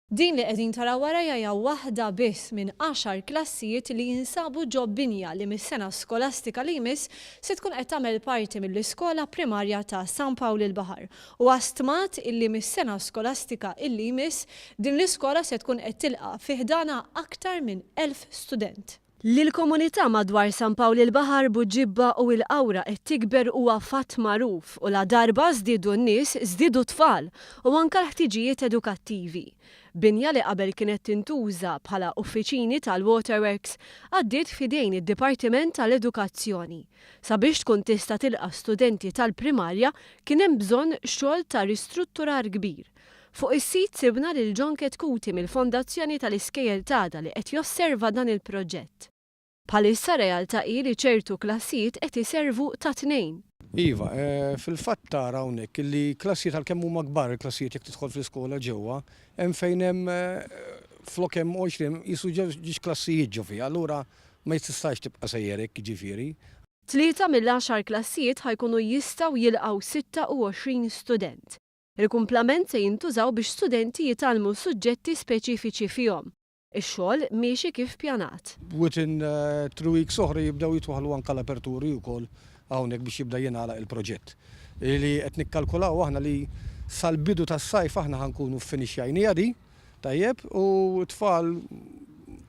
Din li qegħdin taraw warajja hija waħda biss minn għaxar klassijiet li jinsabu ġo binja li mis-sena skolastika li jmiss se tkun qed tagħmel parti mill-iskola primarja ta' San Pawl il-Baħar. Huwa stmat illi mis-sena skolastika illi jmiss din l-iskola se tkun qed tilqa' fi ħdanha aktar minn 1,000 student. Li l-komunità madwar San Pawl il-Baħar, Buġibba u l-Qawra qed tikber huwa fatt magħruf u ladarba żdiedu n-nies, żdiedu t-tfal u anke l-ħtiġijiet edukattivi. Binja li qabel kienet tintuża bħala uffiċini tal-Waterworks għaddiet f'idejn id-Dipartiment tal-Edukazzjoni. Sabiex tkun tista' tilqa' studenti tal-primarja kien hemm bżonn xogħol ta' ristrutturar kbir. Fuq is-sit sibna lil John Chetcuti mill-Fondazzjoni tal-Iskejjel t'Għada li qed josserva dan il-proġett. Bħalissa realtà hi li ċertu klassijiet qed iservu ta' tnejn. Iva, fil-fatt tara hawnhekk illi klassijiet għalkemm huma kbar il-klassijiet jekk tidħol fl-iskola ġewwa, hemm fejn hemm flok hemm 20 qisu ġiex klassijiet ġo fiha, allura ma tistax tibqa' sejjer hekk jiġifieri. Tlieta mill-għaxar klassijiet ħa jkunu jistgħu jilqgħu 26 student. Il-kumplament se jintużaw biex studenti jitgħallmu suġġetti speċifiċi fihom. Ix-xogħol miexi kif pjanat. Within 3 weeks oħra jibdew jitwaħħlu anke l-aperturi wkoll hawnhekk biex jibda jingħalaq il-proġett. Li qed nikkalkulaw aħna li sal-bidu tas-sajf aħna ħa nkunu ffinixxjajniha di, tajjeb, u t-tfal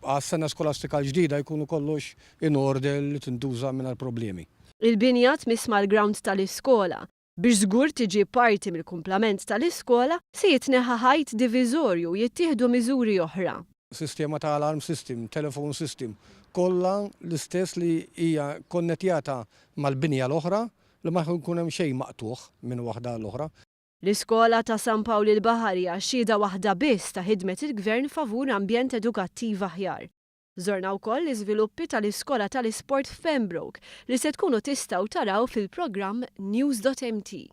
għas-sena skolastika l-ġdida jkunu kollox in order li tintuża mingħajr problemi. Il-binja tmiss mal-ground tal-iskola. Biex żgur tiġi parti mill-kumplament tal-iskola, se jitneħħa ħajt diviżorju u jittieħdu miżuri oħra. Sistema ta' alarm system, telephone system, kollha l-istess li hija konnetjata mal-binja l-oħra li ma jkun hemm xejn maqtugħ minn waħda għall-oħra. L-iskola ta' San Pawl il-Baħar hija xhieda waħda biss ta' ħidmet il-Gvern favur ambjent edukattiv aħjar. Żorna wkoll l-iżviluppi tal-iskola tal-isport f'Pembroke li se tkunu tistgħu taraw fil-programm News.mt.